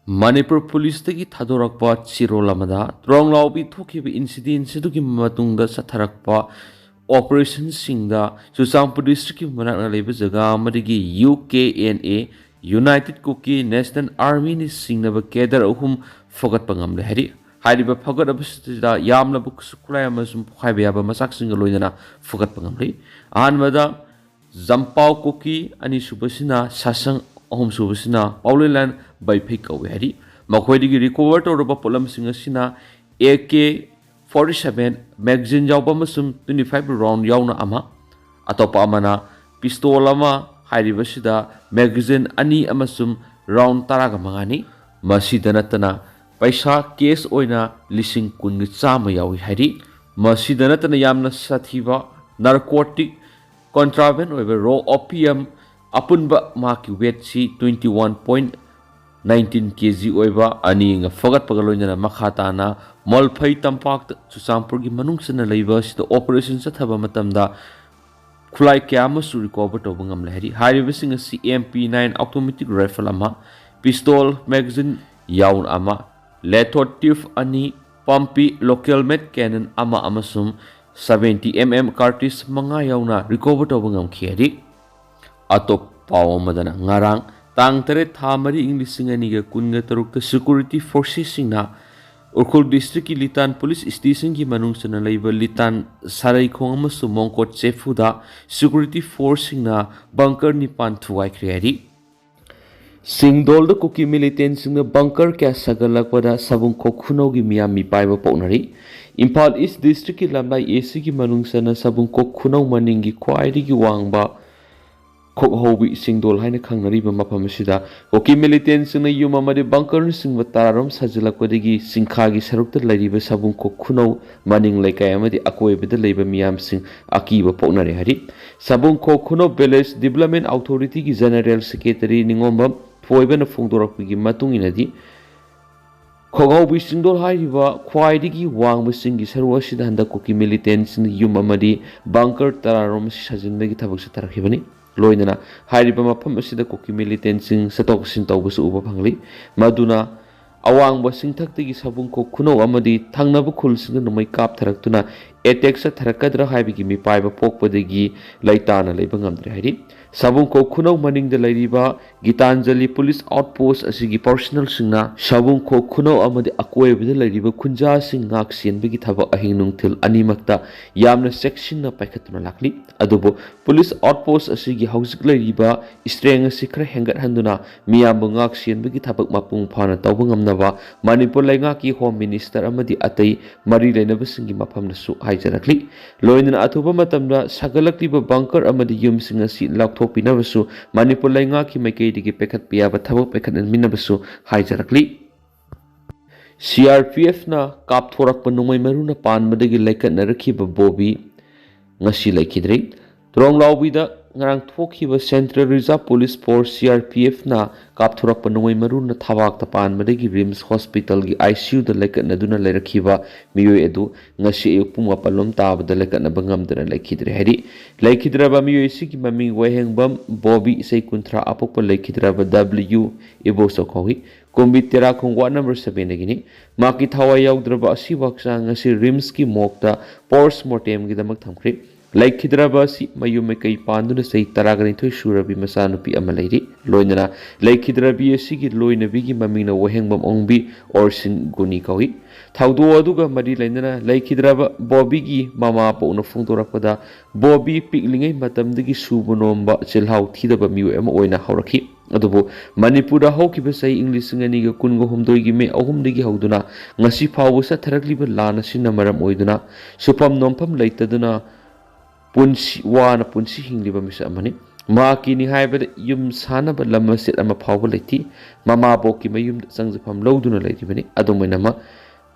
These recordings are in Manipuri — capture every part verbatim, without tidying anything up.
ꯃꯅꯤꯄꯨꯔ ꯄꯨꯂꯤꯁꯇꯒꯤ ꯊꯥꯗꯣꯔꯛꯄ ꯆꯦꯔꯣꯜ ꯑꯃꯗ ꯇ꯭ꯔꯣꯡꯂꯥꯎꯕꯤ ꯊꯣꯛꯈꯤꯕ ꯏꯟꯁꯤꯗꯦꯟꯁ ꯑꯗꯨꯒꯤ ꯃꯇꯨꯡꯗ ꯆꯠꯊꯔꯛꯄ ꯑꯣꯄꯔꯦꯁꯟꯁꯤꯡꯗ ꯆꯨꯔꯆꯥꯟꯄꯨꯔ ꯗꯤꯁꯇ꯭ꯔꯤꯛꯀꯤ ꯃꯅꯥꯛ ꯅꯛꯅ ꯂꯩꯕ ꯖꯒꯥ ꯑꯃꯗꯒꯤ U K N A, united Kuki national ꯑꯥꯔꯃꯤꯅ ꯆꯤꯡꯅꯕ ꯀꯦꯗꯔ ꯑꯍꯨꯝ ꯐꯒꯠꯄ ꯉꯝꯂꯦ ꯍꯥꯏꯔꯤ꯫ ꯍꯥꯏꯔꯤꯕ ꯐꯒꯠꯅꯕꯁꯤꯗ ꯌꯥꯝꯂꯕ ꯈꯨꯠꯁꯨ ꯈꯨꯠꯂꯥꯏ ꯑꯃꯁꯨꯡ ꯄꯣꯈꯥꯏꯕ ꯌꯥꯕ ꯃꯆꯥꯛꯁꯤꯡꯒ ꯂꯣꯏꯅꯅ ꯐꯒꯠꯄ ꯉꯝꯂꯤ꯫ ꯑꯍꯥꯟꯕꯗ ꯖꯝꯄꯥꯎ ꯀꯨꯀꯤ, ꯑꯅꯤꯁꯨꯕꯁꯤꯅ ꯁꯥꯁꯪ, ꯑꯍꯨꯝꯁꯨꯕꯁꯤꯅ ꯄꯥꯎꯂꯦꯟꯂꯥꯟ ꯕꯩꯐꯩ ꯀꯧꯏ ꯍꯥꯏꯔꯤ꯫ ꯃꯈꯣꯏꯗꯒꯤ ꯔꯤꯀꯣꯚꯔ ꯇꯧꯔꯕ ꯄꯣꯠꯂꯝꯁꯤꯡ ꯑꯁꯤꯅ A K forty seven magazine ꯌꯥꯎꯕ ꯑꯃꯁꯨꯡ ꯇ꯭ꯋꯦꯟꯇꯤ ꯐꯥꯏꯚ ꯔꯥꯎꯟ ꯌꯥꯎꯅ ꯑꯃ, ꯑꯇꯣꯞꯄ ꯑꯃꯅ ꯄꯤꯁꯇꯣꯜ ꯑꯃ, ꯍꯥꯏꯔꯤꯕꯁꯤꯗ ꯃꯦꯒꯥꯖꯤꯟ ꯑꯅꯤ ꯑꯃꯁꯨꯡ ꯔꯥꯎꯟ ꯇꯔꯥꯒ ꯃꯉꯥꯅꯤ꯫ ꯃꯁꯤꯗ ꯅꯠꯇꯅ ꯄꯩꯁꯥ ꯀꯦꯁ ꯑꯣꯏꯅ ꯂꯤꯁꯤꯡ ꯀꯨꯟꯒ ꯆꯥꯝꯃ ꯌꯥꯎꯏ ꯍꯥꯏꯔꯤ꯫ ꯃꯁꯤꯗ ꯅꯠꯇꯅ ꯌꯥꯝꯅ ꯁꯥꯊꯤꯕ ꯅꯥꯔꯀꯣꯇꯤꯛ ꯀꯣꯟꯇ꯭ꯔꯥꯕꯦꯟ ꯑꯣꯏꯕ ꯔꯣ ꯑꯣꯄꯤꯌꯝ ꯑꯄꯨꯟꯕ ꯃꯍꯥꯛꯀꯤ ꯋꯦꯠꯁꯤ ꯇ꯭ꯋꯦꯟꯇꯤ ꯋꯥꯟ ꯄꯣꯏꯟ ꯅꯥꯏꯟꯇꯤꯟ ꯀꯦ ꯖꯤ ꯑꯣꯏꯕ ꯑꯅꯤꯒ ꯐꯒꯠꯄꯒ ꯂꯣꯏꯅꯅ ꯃꯈꯥ ꯇꯥꯅ ꯃꯣꯜꯐꯩ ꯇꯝꯄꯥꯛꯇ ꯆꯨꯔꯆꯥꯟꯄꯨꯔꯒꯤ ꯃꯅꯨꯡ ꯆꯟꯅ ꯂꯩꯕ ꯑꯁꯤꯗ ꯑꯣꯄꯔꯦꯁꯟ ꯆꯠꯊꯕ ꯃꯇꯝꯗ ꯈꯨꯠꯂꯥꯏ ꯀꯌꯥ ꯑꯃꯁꯨ ꯔꯤꯀꯣꯚꯔ ꯇꯧꯕ ꯉꯝꯂꯦ ꯍꯥꯏꯔꯤ꯫ ꯍꯥꯏꯔꯤꯕꯁꯤꯡ ꯑꯁꯤ M P nine automatic rifle ꯑꯃ, ꯄꯤꯁꯇꯣꯜ ꯃꯦꯒꯥꯖꯤꯟ ꯌꯥꯎꯅ ꯑꯃ, ꯂꯦꯊꯣꯇꯤꯞ ꯑꯅꯤ, ꯄꯝꯄꯤ ꯂꯣꯀꯦꯜ ꯃꯦꯗ ꯀꯦꯅꯟ ꯑꯃ ꯑꯃꯁꯨꯡ ꯁꯚꯦꯟꯇꯤ ꯑꯦꯝ ꯑꯦꯝ ꯀꯥꯔꯇ꯭ꯔꯤꯖ ꯃꯉꯥ ꯌꯥꯎꯅ ꯔꯤꯀꯣꯚꯔ ꯇꯧꯕ ꯉꯝꯈꯤ ꯍꯥꯏꯔꯤ꯫ ꯑꯇꯣꯞꯄ ꯄꯥꯎ ꯑꯃꯗꯅ ꯉꯔꯥꯡ ꯇꯥꯡ ꯇꯔꯦꯠ ꯊꯥ ꯃꯔꯤ ꯏꯪ ꯂꯤꯁꯤꯡ ꯑꯅꯤꯒ ꯀꯨꯟꯒ ꯇꯔꯨꯛꯇ ꯁꯦꯀ꯭ꯌꯨꯔꯤꯇꯤ ꯐꯣꯔꯁꯦꯁꯁꯤꯡꯅ ꯎꯈ꯭ꯔꯨꯜ ꯗꯤꯁꯇ꯭ꯔꯤꯛꯀꯤ ꯂꯤꯇꯥꯟ ꯄꯨꯂꯤꯁ ꯁ꯭ꯇꯦꯁꯟꯒꯤ ꯃꯅꯨꯡ ꯆꯟꯅ ꯂꯩꯕ ꯂꯤꯇꯥꯟ ꯁꯔꯩꯈꯣꯡ ꯑꯃꯁꯨꯡ ꯃꯣꯡꯀꯣꯠ ꯆꯦꯐꯨꯗ ꯁꯦꯀ꯭ꯌꯨꯔꯤꯇꯤ ꯐꯣꯔꯁꯁꯤꯡꯅ ꯕꯪꯀꯔ ꯅꯤꯄꯥꯟ ꯊꯨꯒꯥꯏꯈ꯭ꯔꯦ ꯍꯥꯏꯔꯤ꯫ ꯁꯤꯡꯗꯣꯜꯗ ꯀꯨꯀꯤ ꯃꯤꯂꯤꯇꯦꯟꯁꯤꯡꯅ ꯕꯪꯀꯔ ꯀꯌꯥ ꯁꯥꯒꯠꯂꯛꯄꯗ ꯁꯥꯕꯨꯡꯈꯣꯛ ꯈꯨꯅꯧꯒꯤ ꯃꯤꯌꯥꯝ ꯃꯤꯄꯥꯏꯕ ꯄꯣꯛꯅꯔꯤ꯫ ꯏꯝꯐꯥꯜ ꯏꯁ ꯗꯤꯁꯇ꯭ꯔꯤꯛꯀꯤ ꯂꯝꯂꯥꯏ ꯑꯦ ꯁꯤꯒꯤ ꯃꯅꯨꯡ ꯆꯟꯅ ꯁꯥꯕꯨꯡꯈꯣꯛ ꯈꯨꯅꯧ ꯃꯅꯤꯡꯒꯤ ꯈ꯭ꯋꯥꯏꯗꯒꯤ ꯋꯥꯡꯕ ꯈꯣꯛꯍꯧꯕꯤ ꯁꯤꯡꯗꯣꯜ ꯍꯥꯏꯅ ꯈꯪꯅꯔꯤꯕ ꯃꯐꯝ ꯑꯁꯤꯗ ꯀꯨꯀꯤ ꯃꯤꯂꯤꯇꯦꯟꯁꯤꯡꯅ ꯌꯨꯝ ꯑꯃꯗꯤ ꯕꯪꯀꯔꯅꯆꯤꯡꯕ ꯇꯔꯥꯔꯣꯝ ꯁꯥꯖꯤꯜꯂꯛꯄꯗꯒꯤ ꯆꯤꯡꯈꯥꯒꯤ ꯁꯔꯨꯛꯇ ꯂꯩꯔꯤꯕ ꯁꯥꯕꯨꯡꯈꯣꯛ ꯈꯨꯅꯧ ꯃꯅꯤꯡ ꯂꯩꯀꯥꯏ ꯑꯃꯗꯤ ꯑꯀꯣꯏꯕꯗ ꯂꯩꯕ ꯃꯤꯌꯥꯝꯁꯤꯡ ꯑꯀꯤꯕ ꯄꯣꯛꯅꯔꯦ ꯍꯥꯏꯔꯤ꯫ ꯁꯥꯕꯨꯡꯈꯣꯛ ꯈꯨꯅꯧ ꯚꯤꯂꯦꯖ ꯗꯤꯕꯂꯞꯃꯦꯟ ꯑꯣꯊꯣꯔꯤꯇꯤꯒꯤ ꯖꯦꯅꯔꯦꯜ ꯁꯦꯀ꯭ꯔꯦꯇꯔꯤ ꯅꯤꯉꯣꯝꯕꯝ ꯊꯣꯏꯕꯅ ꯐꯣꯡꯗꯣꯔꯛꯄꯒꯤ ꯃꯇꯨꯡ ꯏꯟꯅꯗꯤ, ꯈꯣꯡꯍꯧꯕꯤ ꯆꯤꯡꯗꯣꯜ ꯍꯥꯏꯔꯤꯕ ꯈ꯭ꯋꯥꯏꯗꯒꯤ ꯋꯥꯡꯕ ꯆꯤꯡꯒꯤ ꯁꯔꯨꯛ ꯑꯁꯤꯗ ꯍꯟꯗꯛ ꯀꯨꯀꯤ ꯃꯤꯂꯤꯇꯦꯟꯁꯤꯡꯅ ꯌꯨꯝ ꯑꯃꯗꯤ ꯕꯪꯀꯔ ꯇꯔꯥꯔꯣꯝ ꯑꯁꯤ ꯁꯥꯖꯤꯟꯕꯒꯤ ꯊꯕꯛ ꯆꯠꯊꯔꯛꯈꯤꯕꯅꯤ꯫ ꯂꯣꯏꯅꯅ ꯍꯥꯏꯔꯤꯕ ꯃꯐꯝ ꯑꯁꯤꯗ ꯀꯨꯀꯤ ꯃꯤꯂꯤꯇꯦꯟꯁꯤꯡ ꯆꯠꯊꯣꯛ ꯆꯠꯁꯤꯟ ꯇꯧꯕꯁꯨ ꯎꯕ ꯐꯪꯂꯤ꯫ ꯃꯗꯨꯅ ꯑꯋꯥꯡꯕ ꯆꯤꯡꯊꯛꯇꯒꯤ ꯁꯥꯕꯨꯡꯈꯣꯛ ꯈꯨꯅꯧ ꯑꯃꯗꯤ ꯊꯪꯅꯕ ꯈꯨꯜꯁꯤꯡꯗ ꯅꯣꯡꯃꯩ ꯀꯥꯞꯊꯔꯛꯇꯨꯅ ꯑꯦꯇꯦꯛ ꯆꯠꯊꯔꯛꯀꯗ꯭ꯔꯥ ꯍꯥꯏꯕꯒꯤ ꯃꯤꯄꯥꯏꯕ ꯄꯣꯛꯄꯗꯒꯤ ꯂꯩꯇꯥꯅ ꯂꯩꯕ ꯉꯝꯗ꯭ꯔꯦ ꯍꯥꯏꯔꯤ꯫ ꯁꯥꯕꯨꯡꯈꯣꯛ ꯈꯨꯅꯧ ꯃꯅꯤꯡꯗ ꯂꯩꯔꯤꯕ ꯒꯤꯇꯥꯟꯖꯂꯤ ꯄꯨꯂꯤꯁ ꯑꯥꯎꯠꯄꯣꯁ ꯑꯁꯤꯒꯤ ꯄꯥꯔꯁꯣꯅꯦꯜꯁꯤꯡꯅ ꯁꯥꯕꯨꯡꯈꯣꯛ ꯈꯨꯅꯧ ꯑꯃꯗꯤ ꯑꯀꯣꯏꯕꯗ ꯂꯩꯔꯤꯕ ꯈꯨꯟꯖꯥꯁꯤꯡ ꯉꯥꯛ ꯁꯦꯟꯕꯒꯤ ꯊꯕꯛ ꯑꯍꯤꯡ ꯅꯨꯡꯊꯤꯜ ꯑꯅꯤꯃꯛꯇ ꯌꯥꯝꯅ ꯆꯦꯛꯁꯤꯟꯅ ꯄꯥꯏꯈꯠꯇꯨꯅ ꯂꯥꯛꯂꯤ꯫ ꯑꯗꯨꯕꯨ ꯄꯨꯂꯤꯁ ꯑꯥꯎꯠꯄꯣꯁ ꯑꯁꯤꯒꯤ ꯍꯧꯖꯤꯛ ꯂꯩꯔꯤꯕ ꯏꯁꯇ꯭ꯔꯦꯡ ꯑꯁꯤ ꯈꯔ ꯍꯦꯟꯒꯠꯍꯟꯗꯨꯅ ꯃꯤꯌꯥꯝꯕꯨ ꯉꯥꯛ ꯁꯦꯟꯕꯒꯤ ꯊꯕꯛ ꯃꯄꯨꯡ ꯐꯥꯅ ꯇꯧꯕ ꯉꯝꯅꯕ ꯃꯅꯤꯄꯨꯔ ꯂꯩꯉꯥꯛꯀꯤ ꯍꯣꯝ ꯃꯤꯅꯤꯁꯇꯔ ꯑꯃꯗꯤ ꯑꯇꯩ ꯃꯔꯤ ꯂꯩꯅꯕꯁꯤꯡꯒꯤ ꯃꯐꯝꯗꯁꯨ ꯍꯥꯏꯖꯔꯛꯂꯤ꯫ ꯂꯣꯏꯅꯅ ꯑꯊꯨꯕ ꯃꯇꯝꯗ ꯁꯥꯒꯠꯂꯛꯂꯤꯕ ꯕꯪꯀꯔ ꯑꯃꯗꯤ ꯌꯨꯝꯁꯤꯡ ꯑꯁꯤ ꯂꯥꯎꯊꯣꯛꯄꯤꯅꯕꯁꯨ ꯃꯅꯤꯄꯨꯔ ꯂꯩꯉꯥꯛꯀꯤ ꯃꯥꯏꯀꯩꯗꯒꯤ ꯄꯥꯏꯈꯠꯄ ꯌꯥꯕ ꯊꯕꯛ ꯄꯥꯏꯈꯠꯍꯟꯃꯤꯟꯅꯕꯁꯨ ꯍꯥꯏꯖꯔꯛꯂꯤ꯫ ꯁꯤ ꯑꯥꯔ ꯄꯤ ꯑꯦꯐꯅ ꯀꯥꯞꯊꯣꯔꯛꯄ ꯅꯣꯡꯃꯩ ꯃꯔꯨꯅ ꯄꯥꯟꯕꯗꯒꯤ ꯂꯩꯀꯠꯅꯔꯛꯈꯤꯕ ꯕꯣꯕꯤ ꯉꯁꯤ ꯂꯩꯈꯤꯗ꯭ꯔꯦ꯫ ꯇ꯭ꯔꯣꯡꯂꯥꯎꯕꯤꯗ ꯉꯔꯥꯡ ꯊꯣꯛꯈꯤꯕ central reserve police force, C R P ꯑꯦꯐꯅ ꯀꯥꯞꯊꯣꯔꯛꯄ ꯅꯣꯡꯃꯩ ꯃꯔꯨꯅ ꯊꯕꯥꯛꯇ ꯄꯥꯟꯕꯗꯒꯤ ꯔꯤꯝꯁ ꯍꯣꯁꯄꯤꯇꯥꯜꯒꯤ ꯑꯥꯏ ꯁꯤ ꯌꯨꯗ ꯂꯩꯀꯠꯅꯗꯨꯅ ꯂꯩꯔꯛꯈꯤꯕ ꯃꯤꯑꯣꯏ ꯑꯗꯨ ꯉꯁꯤ ꯑꯌꯨꯛ ꯄꯨꯡ ꯃꯥꯄꯜ ꯂꯣꯝ ꯇꯥꯕꯗ ꯂꯩꯀꯠꯅꯕ ꯉꯝꯗꯅ ꯂꯩꯈꯤꯗ꯭ꯔꯦ ꯍꯥꯏꯔꯤ꯫ ꯂꯩꯈꯤꯗ꯭ꯔꯕ ꯃꯤꯑꯣꯏ ꯑꯁꯤꯒꯤ ꯃꯃꯤꯡ ꯋꯥꯍꯦꯡꯕꯝ ꯕꯣꯕꯤ, ꯆꯍꯤ ꯀꯨꯟꯊ꯭ꯔꯥ ꯑꯄꯣꯛꯄ, ꯂꯩꯈꯤꯗ꯭ꯔꯕ ꯗꯕ꯭ꯂꯤꯌꯨ ꯏꯕꯣꯆꯧ ꯀꯧꯏ꯫ ꯀꯨꯝꯕꯤ ꯇꯦꯔꯥꯈꯣꯡ ꯋꯥꯔꯗ ꯅꯝꯕꯔ ꯁꯚꯦꯟꯗꯒꯤꯅꯤ꯫ ꯃꯍꯥꯛꯀꯤ ꯊꯋꯥꯏ ꯌꯥꯎꯗ꯭ꯔꯕ ꯑꯁꯤꯕꯨ ꯍꯛꯆꯥꯡ ꯉꯁꯤ ꯔꯤꯝꯁꯀꯤ ꯃꯣꯔꯒꯇ ꯄꯣꯁ ꯃꯣꯔꯇꯦꯝꯒꯤꯗꯃꯛ ꯊꯝꯈ꯭ꯔꯦ꯫ ꯂꯩꯈꯤꯗ꯭ꯔꯕ ꯑꯁꯤ ꯃꯌꯨꯝ ꯃꯀꯩ ꯄꯥꯟꯗꯨꯅ ꯆꯍꯤ ꯇꯔꯥꯒꯅꯤꯊꯣꯏ ꯁꯨꯔꯕꯤ ꯃꯆꯥꯅꯨꯄꯤ ꯑꯃ ꯂꯩꯔꯤ꯫ ꯂꯣꯏꯅꯅ ꯂꯩꯈꯤꯗ꯭ꯔꯕꯤ ꯑꯁꯤꯒꯤ ꯂꯣꯏꯅꯕꯤꯒꯤ ꯃꯃꯤꯡꯅ ꯋꯥꯍꯦꯡꯕꯝ ꯑꯣꯡꯕꯤ ꯑꯣꯔꯁꯤꯟ ꯒꯨꯅꯤ ꯀꯧꯏ꯫ ꯊꯧꯗꯣꯛ ꯑꯗꯨꯒ ꯃꯔꯤ ꯂꯩꯅꯅ ꯂꯩꯈꯤꯗ꯭ꯔꯕ ꯕꯣꯕꯤꯒꯤ ꯃꯃꯥ ꯄꯣꯛꯅ ꯐꯣꯡꯗꯣꯔꯛꯄꯗ, ꯕꯣꯕꯤ ꯄꯤꯛꯂꯤꯉꯩ ꯃꯇꯝꯗꯒꯤ ꯁꯨꯕ ꯅꯣꯝꯕ, ꯆꯤꯜꯍꯥꯎ ꯊꯤꯗꯕ ꯃꯤꯑꯣꯏ ꯑꯃ ꯑꯣꯏꯅ ꯍꯧꯔꯛꯈꯤ꯫ ꯑꯗꯨꯕꯨ ꯃꯅꯤꯄꯨꯔꯗ ꯍꯧꯈꯤꯕ ꯆꯍꯤ ꯏꯪ ꯂꯤꯁꯤꯡ ꯑꯅꯤꯒ ꯀꯨꯟꯒ ꯍꯨꯝꯗꯣꯏꯒꯤ ꯃꯦ ꯑꯍꯨꯝꯗꯒꯤ ꯍꯧꯗꯨꯅ ꯉꯁꯤ ꯐꯥꯎꯕ ꯆꯠꯊꯔꯛꯂꯤꯕ ꯂꯥꯟ ꯑꯁꯤꯅ ꯃꯔꯝ ꯑꯣꯏꯗꯨꯅ ꯁꯨꯐꯝ ꯅꯣꯝꯐꯝ ꯂꯩꯇꯗꯨꯅ ꯄꯨꯟꯁꯤ, ꯋꯥꯅ ꯄꯨꯟꯁꯤ ꯍꯤꯡꯂꯤꯕ ꯃꯤꯁꯛ ꯑꯃꯅꯤ꯫ ꯃꯍꯥꯛꯀꯤꯅꯤ ꯍꯥꯏꯕꯗ ꯌꯨꯝ ꯁꯥꯅꯕ ꯂꯝ ꯃꯆꯦꯠ ꯑꯃ ꯐꯥꯎꯕ ꯂꯩꯇꯦ꯫ ꯃꯃꯥꯕꯣꯛꯀꯤ ꯃꯌꯨꯝꯗ ꯆꯪꯖꯐꯝ ꯂꯧꯗꯨꯅ ꯂꯩꯔꯤꯕꯅꯤ꯫ ꯑꯗꯨꯝ ꯑꯣꯏꯅꯃꯛ,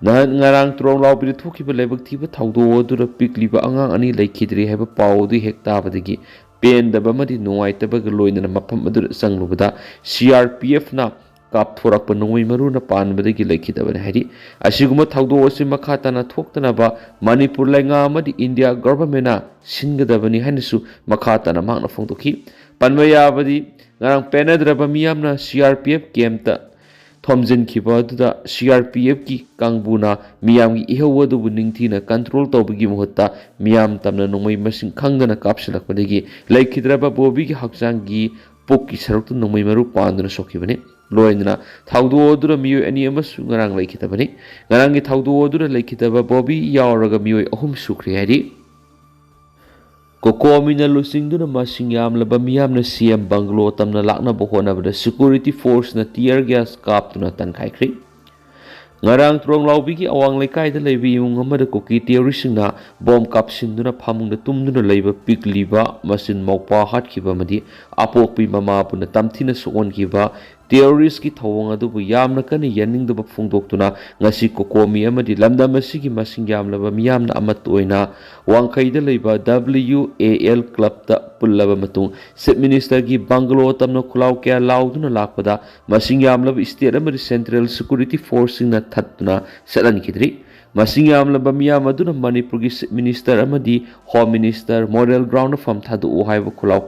ꯅꯍꯥꯟ ꯉꯔꯥꯡ ꯇ꯭ꯔꯣꯡꯂꯥꯎꯕꯤꯗ ꯊꯣꯛꯈꯤꯕ ꯂꯥꯏꯕꯛ ꯊꯤꯕ ꯊꯧꯗꯣꯛ ꯑꯗꯨꯗ ꯄꯤꯛꯂꯤꯕ ꯑꯉꯥꯡ ꯑꯅꯤ ꯂꯩꯈꯤꯗ꯭ꯔꯦ ꯍꯥꯏꯕ ꯄꯥꯎ ꯑꯗꯨ ꯍꯦꯛ ꯇꯥꯕꯗꯒꯤ ꯄꯦꯟꯗꯕ ꯑꯃꯗꯤ ꯅꯨꯡꯉꯥꯏꯇꯕꯒ ꯂꯣꯏꯅꯅ ꯃꯐꯝ ꯑꯗꯨꯗ ꯆꯪꯂꯨꯕꯗ, ꯁꯤ ꯑꯥꯔ ꯄꯤ ꯑꯦꯐꯅ ꯀꯥꯞꯊꯣꯔꯛꯄ ꯅꯣꯡꯃꯩ ꯃꯔꯨꯅ ꯄꯥꯟꯕꯗꯒꯤ ꯂꯩꯈꯤꯗꯕꯅꯤ ꯍꯥꯏꯔꯤ꯫ ꯑꯁꯤꯒꯨꯝꯕ ꯊꯧꯗꯣꯛ ꯑꯁꯤ ꯃꯈꯥ ꯇꯥꯅ ꯊꯣꯛꯇꯅꯕ ꯃꯅꯤꯄꯨꯔ ꯂꯩꯉꯥꯛ ꯑꯃꯗꯤ ꯏꯟꯗꯤꯌꯥ ꯒꯚꯔꯟꯃꯦꯟꯅ ꯁꯤꯟꯒꯗꯕꯅꯤ ꯍꯥꯏꯅꯁꯨ ꯃꯈꯥ ꯇꯥꯅ ꯃꯍꯥꯛꯅ ꯐꯣꯡꯗꯣꯛꯈꯤ꯫ ꯄꯟꯕ ꯌꯥꯕꯗꯤ, ꯉꯔꯥꯡ ꯄꯦꯟꯅꯗ꯭ꯔꯕ ꯃꯤꯌꯥꯝꯅ ꯁꯤ ꯑꯥꯔ ꯄꯤ ꯑꯦꯐ ꯀꯦꯝꯞꯇ ꯊꯣꯝꯖꯤꯟꯈꯤꯕ ꯑꯗꯨꯗ ꯁꯤ ꯑꯥꯔ ꯄꯤ ꯑꯦꯐꯀꯤ ꯀꯥꯡꯕꯨꯅ ꯃꯤꯌꯥꯝꯒꯤ ꯏꯍꯧ ꯑꯗꯨꯕꯨ ꯅꯤꯡꯊꯤꯅ ꯀꯟꯇ꯭ꯔꯣꯜ ꯇꯧꯕꯒꯤ ꯃꯍꯨꯠꯇ ꯃꯤꯌꯥꯝ ꯇꯝꯅ ꯅꯣꯡꯃꯩ ꯃꯁꯤꯡ ꯈꯪꯗꯅ ꯀꯥꯞꯁꯤꯜꯂꯛꯄꯗꯒꯤ ꯂꯩꯈꯤꯗ꯭ꯔꯕ ꯕꯣꯕꯤꯒꯤ ꯍꯛꯆꯥꯡꯒꯤ ꯄꯨꯛꯀꯤ ꯁꯔꯨꯛꯇ ꯅꯣꯡꯃꯩ ꯃꯔꯨ ꯄꯥꯟꯗꯨꯅ ꯁꯣꯛꯈꯤꯕꯅꯤ꯫ ꯂꯣꯏꯅꯅ ꯊꯧꯗꯣꯛ ꯑꯗꯨꯗ ꯃꯤꯑꯣꯏ ꯑꯅꯤ ꯑꯃꯁꯨ ꯉꯔꯥꯡ ꯂꯩꯈꯤꯗꯕꯅꯤ꯫ ꯉꯔꯥꯡꯒꯤ ꯊꯧꯗꯣꯛ ꯑꯗꯨꯗ ꯂꯩꯈꯤꯗꯕ ꯕꯣꯕꯤ ꯌꯥꯎꯔꯒ ꯃꯤꯑꯣꯏ ꯑꯍꯨꯝ ꯁꯨꯈ꯭ꯔꯦ ꯍꯥꯏꯔꯤ꯫ ꯀꯣꯀꯣꯃꯤꯅ ꯂꯨꯆꯤꯡꯗꯨꯅ ꯃꯁꯤꯡ ꯌꯥꯝꯂꯕ ꯃꯤꯌꯥꯝꯅ ꯁꯤ ꯑꯦꯝ ꯕꯪꯒꯂꯣ ꯇꯝꯅ ꯂꯥꯛꯅꯕ ꯍꯣꯠꯅꯕꯗ ꯁꯦꯀ꯭ꯌꯨꯔꯤꯇꯤ ꯐꯣꯔꯁꯅ ꯇꯤꯌꯔ ꯒ꯭ꯌꯥꯁ ꯀꯥꯞꯇꯨꯅ ꯇꯟꯈꯥꯏꯈ꯭ꯔꯤ꯫ ꯉꯔꯥꯡ ꯇ꯭ꯔꯣꯡꯂꯥꯎꯕꯤꯒꯤ ꯑꯋꯥꯡ ꯂꯩꯀꯥꯏꯗ ꯂꯩꯕ ꯏꯃꯨꯡ ꯑꯃꯗ ꯀꯨꯀꯤ ꯇꯤꯌꯣꯔꯤꯁꯁꯤꯡꯅ ꯕꯣꯝ ꯀꯥꯞꯁꯤꯟꯗꯨꯅ ꯐꯃꯨꯡꯗ ꯇꯨꯝꯗꯨꯅ ꯂꯩꯕ ꯄꯤꯛꯂꯤꯕ ꯃꯆꯤꯟ ꯃꯧꯄ꯭ꯋꯥ ꯍꯥꯠꯈꯤꯕ ꯑꯃꯗꯤ ꯑꯄꯣꯛꯄꯤ ꯃꯃꯥꯕꯨꯅ ꯇꯝꯊꯤꯅ ꯁꯣꯛꯍꯟꯈꯤꯕ ꯇꯤꯌꯣꯔꯤꯁꯀꯤ ꯊꯧꯑꯣꯡ ꯑꯗꯨꯕꯨ ꯌꯥꯝꯅ ꯀꯟꯅ ꯌꯥꯅꯤꯡꯗꯕ ꯐꯣꯡꯗꯣꯛꯇꯨꯅ ꯉꯁꯤ ꯀꯣꯀꯣꯃꯤ ꯑꯃꯗꯤ ꯂꯝꯗꯝ ꯑꯁꯤꯒꯤ ꯃꯁꯤꯡ ꯌꯥꯝꯂꯕ ꯃꯤꯌꯥꯝꯅ ꯑꯃꯠꯇ ꯑꯣꯏꯅ ꯋꯥꯡꯈꯩꯗ ꯂꯩꯕ ꯗꯕ꯭ꯂꯤꯎ ꯑꯦ ꯑꯦꯜ ꯀ꯭ꯂꯕꯇ ꯄꯨꯜꯂꯕ ꯃꯇꯨꯡ ꯆꯤꯐ ꯃꯤꯅꯤꯁꯇꯔꯒꯤ ꯕꯪꯒꯂꯣ ꯇꯝꯅ ꯈꯨꯂꯥꯎ ꯀꯌꯥ ꯂꯥꯎꯗꯨꯅ ꯂꯥꯛꯄꯗ ꯃꯁꯤꯡ ꯌꯥꯝꯂꯕ ꯁ꯭ꯇꯦꯠ ꯑꯃꯗꯤ ꯁꯦꯟꯇ꯭ꯔꯦꯜ ꯁꯦꯀ꯭ꯌꯨꯔꯤꯇꯤ ꯐꯣꯔꯁꯁꯤꯡꯅ ꯊꯠꯇꯨꯅ ꯆꯠꯍꯟꯈꯤꯗ꯭ꯔꯤ꯫ ꯃꯁꯤꯡ ꯌꯥꯝꯂꯕ ꯃꯤꯌꯥꯝ ꯑꯗꯨꯅ ꯃꯅꯤꯄꯨꯔꯒꯤ ꯆꯤꯐ ꯃꯤꯅꯤꯁꯇꯔ ꯑꯃꯗꯤ ꯍꯣꯝ ꯃꯤꯅꯤꯁꯇꯔ ꯃꯣꯗꯦꯜ ꯒ꯭ꯔꯥꯎꯟꯗ ꯐꯝ ꯊꯥꯗꯣꯛꯎ ꯍꯥꯏꯕ ꯈꯨꯂꯥꯎ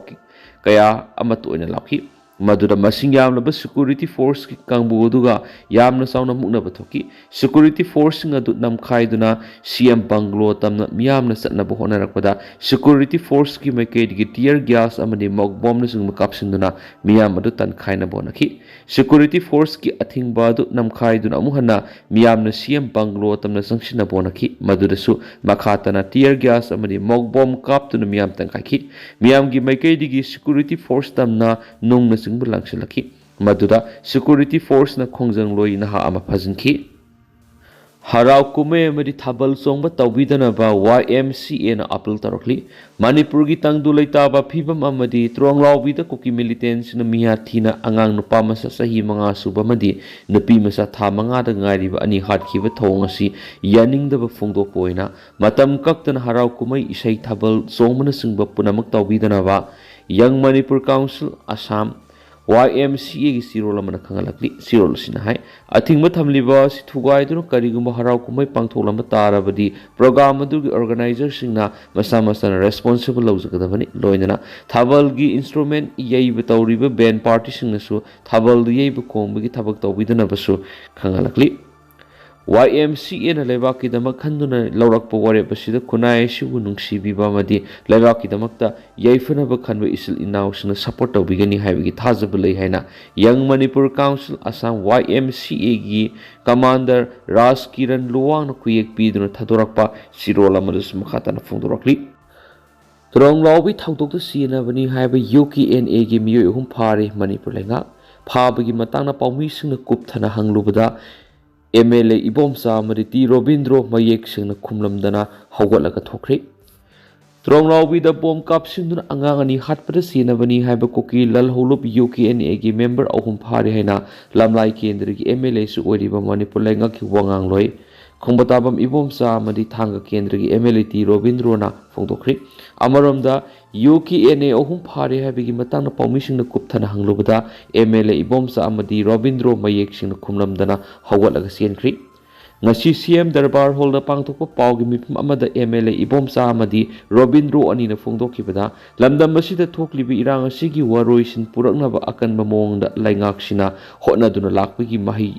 ꯀꯌꯥ ꯑꯃꯠꯇ ꯑꯣꯏꯅ ꯂꯥꯎꯈꯤ꯫ ꯃꯗꯨꯗ ꯃꯁꯤꯡ ꯌꯥꯝꯂꯕ ꯁꯦꯀ꯭ꯌꯨꯔꯤꯇꯤ ꯐꯣꯔꯁꯀꯤ ꯀꯥꯡꯕꯨ ꯑꯗꯨꯒ ꯌꯥꯝꯅ ꯆꯥꯎꯅ ꯃꯨꯛꯅꯕ ꯊꯣꯛꯈꯤ꯫ ꯁꯦꯀ꯭ꯌꯨꯔꯤꯇꯤ ꯐꯣꯔꯁꯁꯤꯡ ꯑꯗꯨ ꯅꯝꯈꯥꯏꯗꯨꯅ ꯁꯤ ꯑꯦꯝ ꯕꯪꯒꯂꯣ ꯇꯝꯅ ꯃꯤꯌꯥꯝꯅ ꯆꯠꯅꯕ ꯍꯣꯠꯅꯔꯛꯄꯗ ꯁꯦꯀ꯭ꯌꯨꯔꯤꯇꯤ ꯐꯣꯔꯁꯀꯤ ꯃꯥꯏꯀꯩꯗꯒꯤ ꯇꯤꯌꯔ ꯒ꯭ꯌꯥꯁ ꯑꯃꯗꯤ ꯃꯣꯛ ꯕꯣꯝꯅꯆꯤꯡꯕ ꯀꯥꯞꯁꯤꯟꯗꯨꯅ ꯃꯤꯌꯥꯝ ꯑꯗꯨ ꯇꯟꯈꯥꯏꯅꯕ ꯍꯣꯠꯅꯈꯤ꯫ ꯁꯦꯀ꯭ꯌꯨꯔꯤꯇꯤ ꯐꯣꯔꯁꯀꯤ ꯑꯊꯤꯡꯕ ꯑꯗꯨ ꯅꯝꯈꯥꯏꯗꯨꯅ ꯑꯃꯨꯛ ꯍꯟꯅ ꯃꯤꯌꯥꯝꯅ ꯁꯤ ꯑꯦꯝ ꯕꯪꯒꯂꯣ ꯇꯝꯅ ꯆꯪꯁꯤꯟꯅꯕ ꯍꯣꯠꯅꯈꯤ꯫ ꯃꯗꯨꯗꯁꯨ ꯃꯈꯥ ꯇꯥꯅ ꯇꯤꯌꯔ ꯒ꯭ꯌꯥꯁ ꯑꯃꯗꯤ ꯃꯣꯛ ꯕꯣꯝ ꯀꯥꯞꯇꯨꯅ ꯃꯤꯌꯥꯝ ꯇꯟꯈꯥꯏꯈꯤ꯫ ꯃꯤꯌꯥꯝꯒꯤ ꯃꯥꯏꯀꯩꯗꯒꯤ ꯁꯦꯀ꯭ꯌꯨꯔꯤꯇꯤ ꯐꯣꯔꯁ ꯇꯝꯅ ꯅꯨꯡꯅꯆꯤꯡꯕ ꯂꯪꯁꯤꯜꯂꯛꯈꯤ꯫ ꯃꯗꯨꯗ ꯁꯦꯀ꯭ꯌꯨꯔꯤꯇꯤ ꯐꯣꯔꯁꯅ ꯈꯣꯡꯖꯪꯂꯣꯏ ꯅꯍꯥ ꯑꯃ ꯐꯥꯖꯤꯟꯈꯤ꯫ ꯍꯔꯥꯎ ꯀꯨꯝꯍꯩ ꯑꯃꯗꯤ ꯊꯥꯕꯜ ꯆꯣꯡꯕ ꯇꯧꯕꯤꯗꯅꯕ ꯋꯥꯏ ꯑꯦꯝ ꯁꯤ ꯑꯦꯅ ꯑꯥꯄꯤꯜ ꯇꯧꯔꯛꯂꯤ꯫ ꯃꯅꯤꯄꯨꯔꯒꯤ ꯇꯪꯗꯨ ꯂꯩꯇꯥꯕ ꯐꯤꯕꯝ ꯑꯃꯗꯤ ꯇ꯭ꯔꯣꯡꯂꯥꯎꯕꯤꯗ ꯀꯨꯀꯤ ꯃꯤꯂꯤꯇꯦꯟꯁꯤꯡꯅ ꯃꯤꯍꯥꯠ ꯊꯤꯅ ꯑꯉꯥꯡ ꯅꯨꯄꯥ ꯃꯆꯥ ꯆꯍꯤ ꯃꯉꯥ ꯁꯨꯕ ꯑꯃꯗꯤ ꯅꯨꯄꯤ ꯃꯆꯥ ꯊꯥ ꯃꯉꯥꯗ ꯉꯥꯏꯔꯤꯕ ꯑꯅꯤ ꯍꯥꯠꯈꯤꯕ ꯊꯧꯑꯣꯡ ꯑꯁꯤ ꯌꯥꯅꯤꯡꯗꯕ ꯐꯣꯡꯗꯣꯛꯄ ꯑꯣꯏꯅ ꯃꯇꯝ ꯀꯛꯇꯅ ꯍꯔꯥꯎ ꯀꯨꯝꯍꯩ, ꯏꯁꯩ, ꯊꯥꯕꯜ ꯆꯣꯡꯕꯅꯆꯤꯡꯕ ꯄꯨꯝꯅꯃꯛ ꯇꯧꯕꯤꯗꯅꯕ ꯌꯪ ꯃꯅꯤꯄꯨꯔ ꯀꯥꯎꯟꯁꯤꯜ ꯑꯁꯥꯝ, ꯋꯥꯏ ꯑꯦꯝ ꯁꯤ ꯑꯦꯒꯤ ꯆꯦꯔꯣꯜ ꯑꯃꯅ ꯈꯪꯍꯜꯂꯛꯂꯤ꯫ ꯆꯦꯔꯣꯜ ꯑꯁꯤꯅ ꯍꯥꯏ, ꯑꯊꯤꯡꯕ ꯊꯝꯂꯤꯕ ꯑꯁꯤ ꯊꯨꯒꯥꯏꯗꯨꯅ ꯀꯔꯤꯒꯨꯝꯕ ꯍꯔꯥꯎ ꯀꯨꯝꯍꯩ ꯄꯥꯡꯊꯣꯛꯂꯝꯕ ꯇꯥꯔꯕꯗꯤ, ꯄ꯭ꯔꯣꯒ꯭ꯔꯥꯝ ꯑꯗꯨꯒꯤ ꯑꯣꯔꯒꯅꯥꯏꯖꯔꯁꯤꯡꯅ ꯃꯁꯥ ꯃꯁꯥꯅ ꯔꯦꯁꯄꯣꯟꯁꯤꯕꯜ ꯂꯧꯖꯒꯗꯕꯅꯤ꯫ ꯂꯣꯏꯅꯅ ꯊꯥꯕꯜꯒꯤ ꯏꯟꯁꯇ꯭ꯔꯨꯃꯦꯟ ꯌꯩꯕ ꯇꯧꯔꯤꯕ ꯕꯦꯟ ꯄꯥꯔꯇꯤꯁꯤꯡꯅꯁꯨ ꯊꯥꯕꯜꯗꯨ ꯌꯩꯕ ꯈꯣꯡꯕꯒꯤ ꯊꯕꯛ ꯇꯧꯕꯤꯗꯅꯕꯁꯨ ꯈꯪꯍꯜꯂꯛꯂꯤ꯫ ꯋꯥꯏ ꯑꯦꯝ ꯁꯤ ꯑꯦꯅ ꯂꯩꯕꯥꯛꯀꯤꯗꯃꯛ ꯈꯟꯗꯨꯅ ꯂꯧꯔꯛꯄ ꯋꯥꯔꯦꯞ ꯑꯁꯤꯗ ꯈꯨꯟꯅꯥꯏ ꯑꯁꯤꯕꯨ ꯅꯨꯡꯁꯤꯕꯤꯕ ꯑꯃꯗꯤ ꯂꯩꯕꯥꯛꯀꯤꯗꯃꯛꯇ ꯌꯥꯏꯐꯅꯕ ꯈꯟꯕ ꯏꯆꯤꯜ ꯏꯅꯥꯎꯁꯤꯡꯅ ꯁꯄꯣꯔꯠ ꯇꯧꯕꯤꯒꯅꯤ ꯍꯥꯏꯕꯒꯤ ꯊꯥꯖꯕ ꯂꯩ ꯍꯥꯏꯅ ꯌꯪ ꯃꯅꯤꯄꯨꯔ ꯀꯥꯎꯟꯁꯤꯜ ꯑꯁꯥꯝ, ꯋꯥꯏ ꯑꯦꯝ ꯁꯤ ꯑꯦꯒꯤ ꯀꯃꯥꯟꯗꯔ ꯔꯥꯖ ꯀꯤꯔꯟ ꯂꯨꯋꯥꯡꯅ ꯈꯨꯌꯦꯛ ꯄꯤꯗꯨꯅ ꯊꯥꯗꯣꯔꯛꯄ ꯆꯦꯔꯣꯜ ꯑꯃꯗꯁꯨ ꯃꯈꯥ ꯇꯥꯅ ꯐꯣꯡꯗꯣꯔꯛꯂꯤ꯫ ꯇ꯭ꯔꯣꯡꯂꯥꯎꯕꯤ ꯊꯧꯗꯣꯛꯇ ꯆꯦꯟꯅꯕꯅꯤ ꯍꯥꯏꯕ ꯌꯨ ꯀꯦ ꯑꯦꯟ ꯑꯦꯒꯤ ꯃꯤꯑꯣꯏ ꯑꯍꯨꯝ ꯐꯥꯔꯦ ꯃꯅꯤꯄꯨꯔ ꯂꯩꯉꯥꯛ꯫ ꯐꯥꯕꯒꯤ ꯃꯇꯥꯡꯗ ꯄꯥꯎꯃꯤꯁꯤꯡꯅ ꯀꯨꯞꯊꯅ ꯍꯪꯂꯨꯕꯗ ꯑꯦꯝ ꯑꯦꯜ ꯑꯦ ꯏꯕꯣꯝꯆꯥ ꯑꯃꯗꯤ ꯇꯤ ꯔꯣꯕꯤꯟꯗ꯭ꯔꯣ ꯃꯌꯦꯛ ꯁꯦꯡꯅ ꯈꯨꯝꯂꯝꯗꯅ ꯍꯧꯒꯠꯂꯒ ꯊꯣꯛꯈ꯭ꯔꯦ꯫ ꯇ꯭ꯔꯣꯡꯂꯥꯎꯕꯤꯗ ꯕꯣꯝ ꯀꯥꯞꯁꯤꯟꯗꯨꯅ ꯑꯉꯥꯡ ꯑꯅꯤ ꯍꯥꯠꯄꯗ ꯆꯦꯟꯅꯕꯅꯤ ꯍꯥꯏꯕ ꯀꯨꯀꯤ ꯂꯜꯍꯧꯂꯨꯞ ꯌꯨ ꯀꯦ ꯑꯦꯟ ꯑꯦꯒꯤ ꯃꯦꯝꯕꯔ ꯑꯍꯨꯝ ꯐꯥꯔꯦ ꯍꯥꯏꯅ ꯂꯝꯂꯥꯏ ꯀꯦꯟꯗ꯭ꯔꯒꯤ ꯑꯦꯝ ꯑꯦꯜ ꯑꯦꯁꯨ ꯑꯣꯏꯔꯤꯕ ꯃꯅꯤꯄꯨꯔ ꯂꯩꯉꯥꯛꯀꯤ ꯋꯥꯉꯥꯡꯂꯣꯏ ꯈꯣꯡꯕꯇꯥꯕꯝ ꯏꯕꯣꯝꯆꯥ ꯑꯃꯗꯤ ꯊꯥꯡꯒ ꯀꯦꯟꯗ꯭ꯔꯒꯤ ꯑꯦꯝ ꯑꯦꯜ ꯑꯦ ꯇꯤ ꯔꯣꯕꯤꯟꯗ꯭ꯔꯣꯅ ꯐꯣꯡꯗꯣꯛꯈ꯭ꯔꯤ꯫ ꯑꯃꯔꯣꯝꯗ, ꯌꯨ ꯀꯦ ꯑꯦꯟ ꯑꯦ ꯑꯍꯨꯝ ꯐꯥꯔꯦ ꯍꯥꯏꯕꯒꯤ ꯃꯇꯥꯡꯗ ꯄꯥꯎꯃꯤꯁꯤꯡꯅ ꯀꯨꯞꯊꯅ ꯍꯪꯂꯨꯕꯗ ꯑꯦꯝ ꯑꯦꯜ ꯑꯦ ꯏꯕꯣꯝꯆꯥ ꯑꯃꯗꯤ ꯔꯣꯕꯤꯟꯗ꯭ꯔꯣ ꯃꯌꯦꯛ ꯁꯦꯡꯅ ꯈꯨꯝꯂꯝꯗꯅ ꯍꯧꯒꯠꯂꯒ ꯆꯦꯟꯈ꯭ꯔꯤ꯫ ꯉꯁꯤ ꯁꯤ ꯑꯦꯝ ꯗꯔꯕꯥꯔ ꯍꯣꯜꯗ ꯄꯥꯡꯊꯣꯛꯄ ꯄꯥꯎꯒꯤ ꯃꯤꯐꯝ ꯑꯃꯗ ꯑꯦꯝ ꯑꯦꯜ ꯑꯦ ꯏꯕꯣꯝꯆꯥ ꯑꯃꯗꯤ ꯔꯣꯕꯤꯟꯗ꯭ꯔꯣ ꯑꯅꯤꯅ ꯐꯣꯡꯗꯣꯛꯈꯤꯕꯗ, ꯂꯝꯗꯝ ꯑꯁꯤꯗ ꯊꯣꯛꯂꯤꯕ ꯏꯔꯥꯡ ꯑꯁꯤꯒꯤ ꯋꯥꯔꯣꯏꯁꯤꯟ ꯄꯨꯔꯛꯅꯕ ꯑꯀꯟꯕ ꯃꯑꯣꯡꯗ ꯂꯩꯉꯥꯛꯁꯤꯅ ꯍꯣꯠꯅꯗꯨꯅ ꯂꯥꯛꯄꯒꯤ ꯃꯍꯩ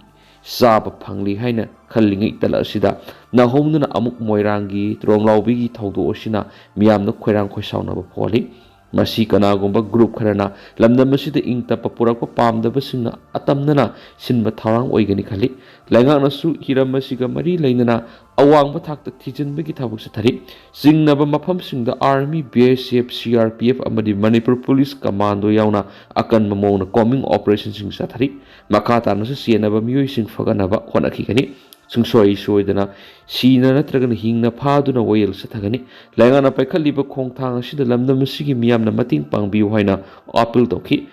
ꯆꯥꯕ ꯐꯪꯂꯤ ꯍꯥꯏꯅ ꯈꯜꯂꯤꯉꯩ ꯇꯂꯛ ꯑꯁꯤꯗ ꯅꯧꯍꯧꯅꯅ ꯑꯃꯨꯛ ꯃꯣꯏꯔꯥꯡꯒꯤ ꯇ꯭ꯔꯣꯡꯂꯥꯎꯕꯤꯒꯤ ꯊꯧꯗꯣꯛ ꯑꯁꯤꯅ ꯃꯤꯌꯥꯝꯗ ꯈꯣꯏꯔꯥꯡ ꯈꯣꯏꯁꯥꯎꯅꯕ ꯐꯣꯜꯂꯤ꯫ ꯃꯁꯤ ꯀꯅꯥꯒꯨꯝꯕ ꯒ꯭ꯔꯨꯞ ꯈꯔꯅ ꯂꯝꯗꯝ ꯑꯁꯤꯗ ꯏꯪ ꯇꯞꯄ ꯄꯨꯔꯛꯄ ꯄꯥꯝꯗꯕꯁꯤꯡꯅ ꯑꯇꯝꯅꯅ ꯁꯤꯟꯕ ꯊꯧꯔꯥꯡ ꯑꯣꯏꯒꯅꯤ ꯈꯜꯂꯤ꯫ ꯂꯩꯉꯥꯛꯅꯁꯨ ꯍꯤꯔꯝ ꯑꯁꯤꯒ ꯃꯔꯤ ꯂꯩꯅꯅ ꯑꯋꯥꯡꯕ ꯊꯥꯛꯇ ꯊꯤꯖꯤꯟꯕꯒꯤ ꯊꯕꯛ ꯆꯠꯊꯔꯤ꯫ ꯆꯤꯡꯅꯕ ꯃꯐꯝꯁꯤꯡꯗ army, B S F, C R P F ꯑꯃꯗꯤ ꯃꯅꯤꯄꯨꯔ ꯄꯨꯂꯤꯁ ꯀꯃꯥꯟꯗꯣ ꯌꯥꯎꯅ ꯑꯀꯟꯕ ꯃꯑꯣꯡꯗ ꯀꯣꯝꯕꯤꯡ ꯑꯣꯄꯔꯦꯁꯟꯁꯤꯡ ꯆꯠꯊꯔꯤ꯫ ꯃꯈꯥ ꯇꯥꯅꯁꯨ ꯆꯦꯟꯅꯕ ꯃꯤꯑꯣꯏꯁꯤꯡ ꯐꯒꯠꯅꯕ ꯍꯣꯠꯅꯈꯤꯒꯅꯤ꯫ ꯁꯨꯡꯁꯣꯏ ꯁꯣꯏꯗꯅ ꯁꯤꯅ ꯅꯠꯇ꯭ꯔꯒꯅ ꯍꯤꯡꯅ ꯐꯥꯗꯨꯅ ꯋꯥꯌꯦꯜ ꯆꯠꯊꯒꯅꯤ꯫ ꯂꯩꯉꯥꯛꯅ ꯄꯥꯏꯈꯠꯂꯤꯕ ꯈꯣꯡꯊꯥꯡ ꯑꯁꯤꯗ ꯂꯝꯗꯝ ꯑꯁꯤꯒꯤ ꯃꯤꯌꯥꯝꯅ ꯃꯇꯦꯡ ꯄꯥꯡꯕꯤꯌꯨ ꯍꯥꯏꯅ ꯑꯥꯄꯤꯜ ꯇꯧꯈꯤ꯫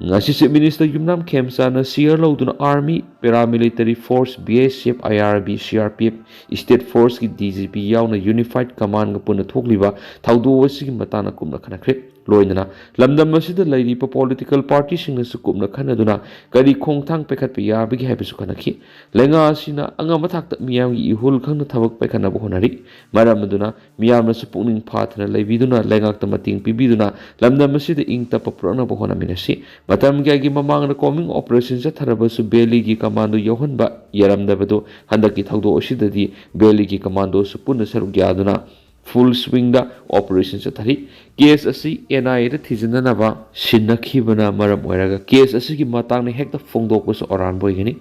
ꯉꯁꯤ ꯆꯤꯐ ꯃꯤꯅꯤꯁꯇꯔ ꯌꯨꯝꯅꯥꯝ ꯈꯦꯝꯆꯥꯟꯅ ꯁꯤꯌꯔ ꯂꯧꯗꯨꯅ army, paramilitary force, B S F, I R B, C R P F, state ꯐꯣꯔꯁꯀꯤ ꯗꯤ ꯖꯤ ꯄꯤ ꯌꯥꯎꯅ ꯌꯨꯅꯤꯐꯥꯏꯗ ꯀꯃꯥꯟꯒ ꯄꯨꯟꯅ ꯊꯣꯛꯂꯤꯕ ꯊꯧꯗꯣꯛ ꯑꯁꯤꯒꯤ ꯃꯇꯥꯡꯗ ꯀꯨꯞꯅ ꯈꯟꯅꯈ꯭ꯔꯦ꯫ ꯂꯣꯏꯅꯅ ꯂꯝꯗꯝ ꯑꯁꯤꯗ ꯂꯩꯔꯤꯕ ꯄꯣꯂꯤꯇꯤꯀꯦꯜ ꯄꯥꯔꯇꯤꯁꯤꯡꯅꯁꯨ ꯀꯨꯞꯅ ꯈꯟꯅꯗꯨꯅ ꯀꯔꯤ ꯈꯣꯡꯊꯥꯡ ꯄꯥꯏꯈꯠꯄ ꯌꯥꯕꯒꯦ ꯍꯥꯏꯕꯁꯨ ꯈꯟꯅꯈꯤ꯫ ꯂꯩꯉꯥꯛ ꯑꯁꯤꯅ ꯑꯉꯝꯕ ꯊꯥꯛꯇ ꯃꯤꯌꯥꯝꯒꯤ ꯏꯍꯨꯜ ꯈꯪꯅ ꯊꯕꯛ ꯄꯥꯏꯈꯠꯅꯕ ꯍꯣꯠꯅꯔꯤ꯫ ꯃꯔꯝ ꯑꯗꯨꯅ ꯃꯤꯌꯥꯝꯅꯁꯨ ꯄꯨꯛꯅꯤꯡ ꯐꯥꯊꯅ ꯂꯩꯕꯤꯗꯨꯅ ꯂꯩꯉꯥꯛꯇ ꯃꯇꯦꯡ ꯄꯤꯕꯤꯗꯨꯅ ꯂꯝꯗꯝ ꯑꯁꯤꯗ ꯏꯪ ꯇꯞꯄ ꯄꯨꯔꯛꯅꯕ ꯍꯣꯠꯅꯃꯤꯟꯅꯁꯤ꯫ ꯃꯇꯝ ꯀꯌꯥꯒꯤ ꯃꯃꯥꯡꯗ ꯀꯣꯝꯕꯤꯡ ꯑꯣꯄꯔꯦꯁꯟ ꯆꯠꯊꯔꯕꯁꯨ ꯚꯦꯂꯤꯒꯤ ꯀꯃꯥꯟꯗꯣ ꯌꯥꯎꯍꯟꯕ ꯌꯥꯔꯝꯗꯕꯗꯨ ꯍꯟꯗꯛꯀꯤ ꯊꯧꯗꯣꯛ ꯑꯁꯤꯗꯗꯤ ꯚꯦꯂꯤꯒꯤ ꯀꯃꯥꯟꯗꯣꯁꯨ ꯄꯨꯟꯅ ꯁꯔꯨꯛ ꯌꯥꯗꯨꯅ ꯐꯨꯜ ꯁ꯭ꯋꯤꯡꯗ ꯑꯣꯄꯔꯦꯁꯟ ꯆꯠꯊꯔꯤ꯫ ꯀꯦꯁ ꯑꯁꯤ ꯑꯦꯟ ꯑꯥꯏ ꯑꯦꯗ ꯊꯤꯖꯤꯟꯅꯅꯕ ꯁꯤꯟꯅꯈꯤꯕꯅ ꯃꯔꯝ ꯑꯣꯏꯔꯒ ꯀꯦꯁ ꯑꯁꯤꯒꯤ ꯃꯇꯥꯡꯗ ꯍꯦꯛꯇ ꯐꯣꯡꯗꯣꯛꯄꯁꯨ ꯑꯔꯥꯟꯕ ꯑꯣꯏꯒꯅꯤ꯫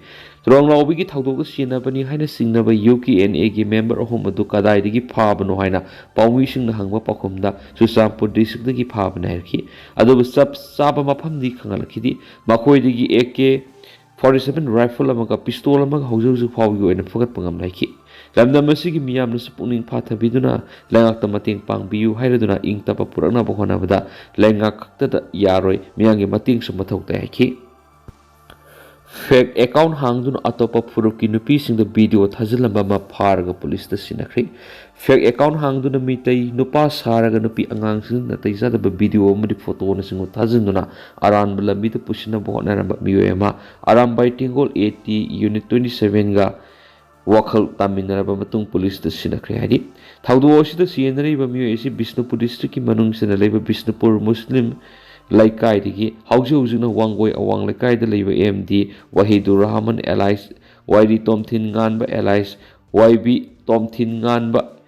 ꯇꯨꯔꯥꯎꯅꯥꯎꯕꯤꯒꯤ ꯊꯧꯗꯣꯛꯇ ꯁꯤꯖꯤꯟꯅꯕꯅꯤ ꯍꯥꯏꯅ ꯆꯤꯡꯅꯕ ꯌꯨ ꯀꯦ ꯑꯦꯟ ꯑꯦꯒꯤ ꯃꯦꯝꯕꯔ ꯑꯍꯨꯝ ꯑꯗꯨ ꯀꯗꯥꯏꯗꯒꯤ ꯐꯥꯕꯅꯣ ꯍꯥꯏꯅ ꯄꯥꯎꯃꯤꯁꯤꯡꯅ ꯍꯪꯕ ꯄꯥꯎꯈꯨꯝꯗ ꯆꯨꯔꯆꯥꯟꯄꯨꯔ ꯗꯤꯁꯇ꯭ꯔꯤꯛꯇꯒꯤ ꯐꯥꯕꯅꯤ ꯍꯥꯏꯔꯛꯈꯤ꯫ ꯑꯗꯨꯕꯨ ꯆꯞ ꯆꯥꯕ ꯃꯐꯝꯗꯤ ꯈꯪꯍꯜꯂꯛꯈꯤꯗꯦ꯫ ꯃꯈꯣꯏꯗꯒꯤ A K forty seven rifle ꯑꯃꯒ ꯄꯤꯁꯇꯣꯜ ꯑꯃꯒ ꯍꯧꯖꯤꯛ ꯍꯧꯖꯤꯛ ꯐꯥꯎꯕꯒꯤ ꯑꯣꯏꯅ ꯐꯒꯠꯄ ꯉꯝꯂꯛꯈꯤ꯫ ꯂꯝꯗꯝ ꯑꯁꯤꯒꯤ ꯃꯤꯌꯥꯝꯅꯁꯨ ꯄꯨꯛꯅꯤꯡ ꯐꯥꯊꯕꯤꯗꯨꯅ ꯂꯩꯉꯥꯛꯇ ꯃꯇꯦꯡ ꯄꯥꯡꯕꯤꯌꯨ ꯍꯥꯏꯔꯗꯨꯅ ꯏꯪ ꯇꯞꯄ ꯄꯨꯔꯛꯅꯕ ꯍꯣꯠꯅꯕꯗ ꯂꯩꯉꯥꯛ ꯈꯛꯇꯗ ꯌꯥꯔꯣꯏ, ꯃꯤꯌꯥꯝꯒꯤ ꯃꯇꯦꯡꯁꯨ ꯃꯊꯧ ꯇꯥꯏ ꯍꯥꯏꯈꯤ꯫ ꯐꯦꯛ ꯑꯦꯀꯥꯎꯟ ꯍꯥꯡꯗꯨꯅ ꯑꯇꯣꯞꯄ ꯐꯨꯔꯨꯞꯀꯤ ꯅꯨꯄꯤꯁꯤꯡꯗ ꯚꯤꯗꯤꯑꯣ ꯊꯥꯖꯤꯜꯂꯝꯕ ꯑꯃ ꯐꯥꯔꯒ ꯄꯨꯂꯤꯁꯇ ꯁꯤꯟꯅꯈ꯭ꯔꯦ꯫ ꯐꯦꯛ ꯑꯦꯀꯥꯎꯟ ꯍꯥꯡꯗꯨꯅ ꯃꯤꯇꯩ ꯅꯨꯄꯥ ꯁꯥꯔꯒ ꯅꯨꯄꯤ ꯑꯉꯥꯡꯁꯤꯡ ꯅꯥꯇꯩ ꯆꯥꯗꯕ ꯚꯤꯗꯤꯑꯣ ꯑꯃꯗꯤ ꯐꯣꯇꯣꯅꯆꯤꯡꯕ ꯊꯥꯖꯤꯟꯗꯨꯅ ꯑꯔꯥꯟꯕ ꯂꯝꯕꯤꯗ ꯄꯨꯁꯤꯟꯅꯕ ꯍꯣꯠꯅꯔꯝꯕ ꯃꯤꯑꯣꯏ ꯑꯃ Arambai Tenggol A T unit twenty ꯁꯚꯦꯟꯒ ꯋꯥꯈꯜ ꯇꯥꯃꯤꯟꯅꯔꯕ ꯃꯇꯨꯡ ꯄꯨꯂꯤꯁꯇ ꯁꯤꯟꯅꯈ꯭ꯔꯦ ꯍꯥꯏꯔꯤ꯫ ꯊꯧꯗꯣꯛ ꯑꯁꯤꯗ ꯆꯦꯟꯅꯔꯤꯕ ꯃꯤꯑꯣꯏ ꯑꯁꯤ ꯕꯤꯁꯅꯨꯄꯨꯔ ꯗꯤꯁꯇ꯭ꯔꯤꯛꯀꯤ ꯃꯅꯨꯡ ꯆꯟꯅ ꯂꯩꯕ ꯕꯤꯁꯅꯨꯄꯨꯔ ꯃꯨꯁꯂꯤꯝ ꯂꯩꯀꯥꯏꯗꯒꯤ ꯍꯧꯖꯤꯛ ꯍꯧꯖꯤꯛꯅ ꯋꯥꯡꯒꯣꯏ ꯑꯋꯥꯡ ꯂꯩꯀꯥꯏꯗ ꯂꯩꯕ M D Wahidur Rahman alias ꯋꯥꯏꯔꯤ ꯇꯣꯝꯊꯤꯟ ꯉꯥꯟꯕ ꯑꯦꯂꯥꯏꯁ ꯋꯥꯏ ꯕꯤ ꯇꯣꯝꯊꯤꯟ ꯉꯥꯟꯕ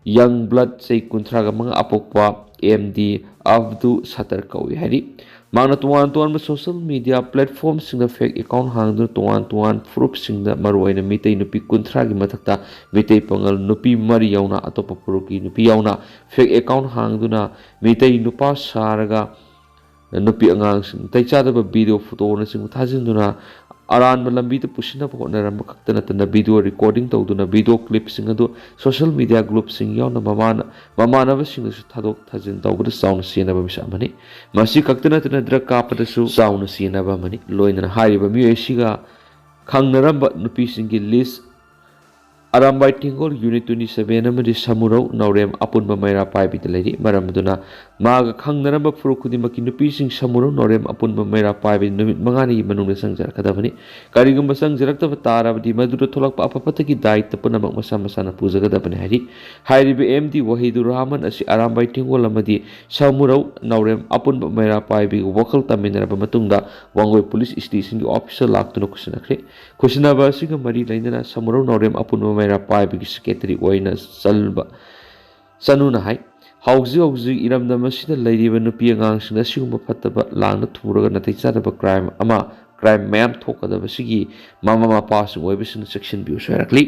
ꯌꯪ ꯕ꯭ꯂꯠ ꯆꯍꯤ ꯀꯨꯟꯊ꯭ꯔꯥꯒ ꯃꯉꯥ ꯑꯄꯣꯛꯄ ꯑꯦꯝ ꯗꯤ ꯑꯕꯗꯨ ꯁꯇꯔ ꯀꯧꯏ ꯍꯥꯏꯔꯤ꯫ ꯃꯍꯥꯛꯅ ꯇꯣꯉꯥꯟ ꯇꯣꯉꯥꯟꯕ ꯁꯣꯁꯦꯜ ꯃꯤꯗꯤꯌꯥ ꯄ꯭ꯂꯦꯠꯐꯣꯝꯁꯤꯡꯗ ꯐꯦꯛ ꯑꯦꯀꯥꯎꯟ ꯍꯥꯡꯗꯨꯅ ꯇꯣꯉꯥꯟ ꯇꯣꯉꯥꯟ ꯐꯨꯔꯨꯞꯁꯤꯡꯗ ꯃꯔꯨꯑꯣꯏꯅ ꯃꯤꯇꯩ ꯅꯨꯄꯤ ꯀꯨꯟꯊ꯭ꯔꯥꯒꯤ ꯃꯊꯛꯇ ꯃꯤꯇꯩ ꯄꯥꯉꯜ ꯅꯨꯄꯤ ꯃꯔꯤ ꯌꯥꯎꯅ ꯑꯇꯣꯞꯄ ꯐꯨꯔꯨꯞꯀꯤ ꯅꯨꯄꯤ ꯌꯥꯎꯅ ꯐꯦꯛ ꯑꯦꯀꯥꯎꯟ ꯍꯥꯡꯗꯨꯅ ꯃꯤꯇꯩ ꯅꯨꯄꯥ ꯁꯥꯔꯒ ꯅꯨꯄꯤ ꯑꯉꯥꯡꯁꯤꯡ ꯅꯥꯇꯩ ꯆꯥꯗꯕ ꯚꯤꯗꯤꯑꯣ ꯐꯣꯇꯣꯅꯆꯤꯡꯕ ꯊꯥꯖꯤꯟꯗꯨꯅ ꯑꯔꯥꯟꯕ ꯂꯝꯕꯤꯗ ꯄꯨꯁꯤꯟꯅꯕ ꯍꯣꯠꯅꯔꯝꯕ ꯈꯛꯇ ꯅꯠꯇꯅ ꯚꯤꯗꯤꯑꯣ ꯔꯦꯀꯣꯔꯗꯤꯡ ꯇꯧꯗꯨꯅ ꯚꯤꯗꯤꯑꯣ ꯀ꯭ꯂꯤꯞꯁꯤꯡ ꯑꯗꯨ ꯁꯣꯁꯦꯜ ꯃꯤꯗꯤꯌꯥ ꯒ꯭ꯔꯨꯞꯁꯤꯡ ꯌꯥꯎꯅ ꯃꯃꯥꯅ ꯃꯃꯥꯟꯅꯕꯁꯤꯡꯗꯁꯨ ꯊꯥꯗꯣꯛ ꯊꯥꯖꯤꯟ ꯇꯧꯕꯗ ꯆꯥꯎꯅ ꯆꯦꯟꯅꯕ ꯃꯤꯁꯛ ꯑꯃꯅꯤ꯫ ꯃꯁꯤ ꯈꯛꯇ ꯅꯠꯇꯅ ꯗ꯭ꯔꯒ ꯀꯥꯞꯄꯗꯁꯨ ꯆꯥꯎꯅ ꯆꯦꯟꯅꯕ ꯑꯃꯅꯤ꯫ ꯂꯣꯏꯅꯅ ꯍꯥꯏꯔꯤꯕ ꯃꯤꯑꯣꯏ ꯑꯁꯤꯒ ꯈꯪꯅꯔꯝꯕ ꯅꯨꯄꯤꯁꯤꯡꯒꯤ ꯂꯤꯁ ꯑꯔꯥꯝꯕꯥꯏ ꯇꯦꯡꯒꯣꯜ ꯌꯨꯅꯤꯠ ꯇ꯭ꯋꯦꯟꯇꯤ ꯁꯚꯦꯟ ꯑꯃꯗꯤ ꯁꯃꯨꯔꯧ ꯅꯥꯎꯔꯦꯝ ꯑꯄꯨꯟꯕ ꯃꯩꯔꯥ ꯄꯥꯏꯕꯤꯗ ꯂꯩꯔꯤ꯫ ꯃꯔꯝ ꯑꯗꯨꯅ ꯃꯍꯥꯛꯀ ꯈꯪꯅꯔꯝꯕ ꯐꯨꯔꯨꯞ ꯈꯨꯗꯤꯡꯃꯛꯀꯤ ꯅꯨꯄꯤꯁꯤꯡ ꯁꯃꯨꯔꯧ ꯅꯥꯎꯔꯦꯝ ꯑꯄꯨꯟꯕ ꯃꯩꯔꯥ ꯄꯥꯏꯕꯤꯗ ꯅꯨꯃꯤꯠ ꯃꯉꯥꯅꯤꯒꯤ ꯃꯅꯨꯡꯗ ꯆꯪꯖꯔꯛꯀꯗꯕꯅꯤ꯫ ꯀꯔꯤꯒꯨꯝꯕ ꯆꯪꯖꯔꯛꯇꯕ ꯇꯥꯔꯕꯗꯤ ꯃꯗꯨꯗ ꯊꯣꯛꯂꯛꯄ ꯑꯐ ꯐꯠꯇꯒꯤ ꯗꯥꯏꯇ ꯄꯨꯝꯅꯃꯛ ꯃꯁꯥ ꯃꯁꯥꯅ ꯄꯨꯖꯒꯗꯕꯅꯤ ꯍꯥꯏꯔꯤ꯫ ꯍꯥꯏꯔꯤꯕ ꯑꯦꯝ ꯗꯤ ꯋꯥꯍꯤꯗꯨꯔ ꯔꯍꯃꯟ ꯑꯁꯤ ꯑꯔꯥꯝꯕꯥꯏ ꯇꯦꯡꯒꯣꯜ ꯑꯃꯗꯤ ꯁꯃꯨꯔꯧ ꯅꯥꯎꯔꯦꯝ ꯑꯄꯨꯟꯕ ꯃꯩꯔꯥ ꯄꯥꯏꯕꯤꯒ ꯋꯥꯈꯜ ꯇꯥꯃꯤꯟꯅꯔꯕ ꯃꯇꯨꯡꯗ ꯋꯥꯡꯒꯣꯏ ꯄꯨꯂꯤꯁ ꯁ꯭ꯇꯦꯁꯟꯒꯤ ꯑꯣꯐꯤꯁꯇ ꯂꯥꯛꯇꯨꯅ ꯈꯨꯠꯁꯤꯟꯅꯈ꯭ꯔꯦ꯫ ꯈꯨꯠꯁꯤꯟꯅꯕ ꯑꯁꯤꯒ ꯃꯔꯤ ꯂꯩꯅꯅ ꯁꯃꯨꯔꯧ ꯅꯥꯎꯔꯦꯝ ꯑꯄꯨꯟꯕ ꯃꯩꯔꯥ ꯄꯥꯏꯕꯒꯤ ꯁꯦꯀ꯭ꯔꯦꯇꯔꯤ ꯑꯣꯏꯅ ꯆꯜꯕ ꯆꯅꯨꯅ ꯍꯥꯏ, ꯍꯧꯖꯤꯛ ꯍꯧꯖꯤꯛ ꯏꯔꯝꯗꯝ ꯑꯁꯤꯗ ꯂꯩꯔꯤꯕ ꯅꯨꯄꯤ ꯑꯉꯥꯡꯁꯤꯡꯗ ꯑꯁꯤꯒꯨꯝꯕ ꯐꯠꯇꯕ ꯂꯥꯡꯅ ꯊꯨꯝꯃꯨꯔꯒ ꯅꯥꯇꯩ ꯆꯥꯗꯕ ꯀ꯭ꯔꯥꯏꯝ ꯑꯃ, ꯀ꯭ꯔꯥꯏꯝ ꯃꯌꯥꯝ ꯊꯣꯛꯀꯗꯕꯁꯤꯒꯤ ꯃꯃꯥ ꯃꯄꯥꯁꯤꯡ ꯑꯣꯏꯕꯁꯤꯡꯅ ꯆꯦꯛꯁꯤꯟꯕꯤꯌꯨꯁꯨ ꯍꯥꯏꯔꯛꯂꯤ꯫